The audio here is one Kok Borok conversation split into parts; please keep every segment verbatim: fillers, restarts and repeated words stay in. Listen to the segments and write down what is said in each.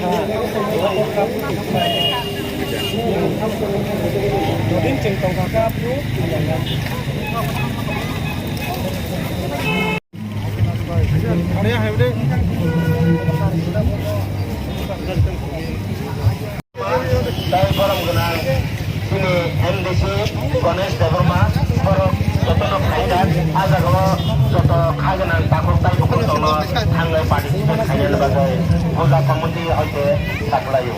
Tei borom gwnang chini M D C Ganesh Debbarma, borok jotono phaijak, ah jagao joto kha gwnang takhuk tei bukhuk tongno thangwi participate khainani bagwi puja committee hoite saklaio.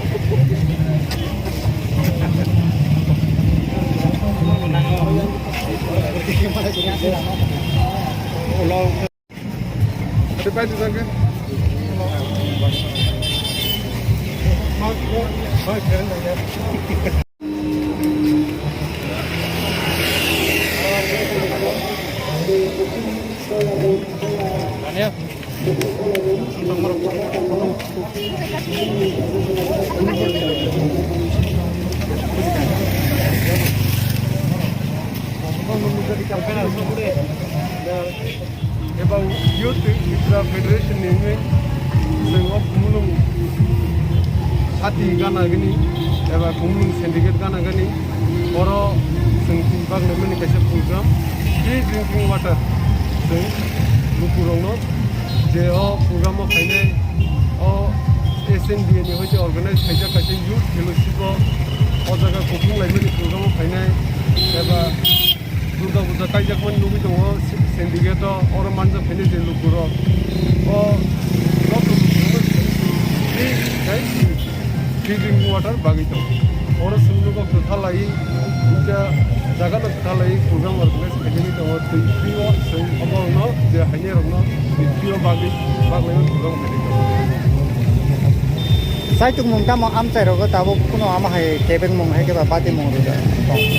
Eba Youth Tripura Federation ni wngwi chwng o Khumulwng sati gana gini eba Khumulwng syndicate gana gini oro chwng twi baglaimani kaisa program, free drinking water chwng lukurokno je o program o phainai o S N D A ni hoite organize khaijak kaisa youth fellowship o, o jaga kuphung laimani program o phainai eba Durga Puja kaijakmani nugwi tongo, syndicate o oro manjak phainai je lukurok. O joto lukurokno free tei free drinking water bagwi tongo. Oro chwng nugo kwtha laiwi, duita jagano kwtha laiwi program organize khainani tongo. Twi free o chwng oborokno je hainairokno twi free o bagwi baglaimani program khainai tongo. Saichukmung tamo amchairogo tabuk kuno ama hai kebengmung hai khe ba batimung rwjak tong.